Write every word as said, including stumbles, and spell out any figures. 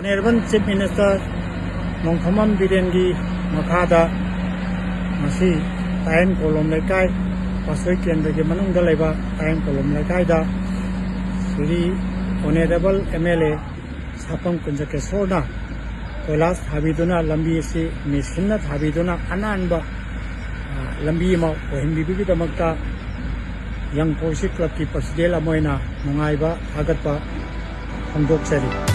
Honourable Chief Minister Nongthombam ꯕꯤꯔꯦꯟꯒꯤ ꯃꯈꯥꯗ ꯉꯁꯤ ꯇꯥꯌꯦꯟ ꯀꯣꯂꯣꯝ ꯂꯩꯀꯥꯏ, ꯄꯥꯠꯁꯣꯏ ꯀꯦꯟꯗ꯭ꯔꯒꯤ ꯃꯅꯨꯡꯗ ꯂꯩꯕ ꯇꯥꯌꯦꯟ ꯀꯣꯂꯣꯝ ꯂꯩꯀꯥꯏꯗ Shri Honourable M L A ꯁꯥꯄꯝ ꯀꯨꯟꯖꯀꯦꯁꯣꯔꯅ ꯀꯣꯏꯂꯥꯁ ꯊꯥꯕꯤꯗꯨꯅ, ꯂꯝꯕꯤ ꯑꯁꯤ ꯃꯦꯁꯤꯟꯅ ꯊꯥꯕꯤꯗꯨꯅ ꯑꯅꯥꯟꯕ, ꯑ, ꯂꯝꯕꯤ ꯑꯃ ꯑꯣꯏꯍꯟꯕꯤꯕꯒꯤꯗꯃꯛꯇ ꯌꯪ ꯄꯣꯏꯁꯤ ꯀ꯭ꯂꯕꯀꯤ ꯄ꯭ꯔꯁꯤꯗꯦꯟ ꯑꯃ ꯑꯣꯏꯅ ꯅꯨꯡꯉꯥꯏꯕ ꯊꯥꯒꯠꯄ ꯐꯣꯡꯗꯣꯛꯆꯔꯤ꯫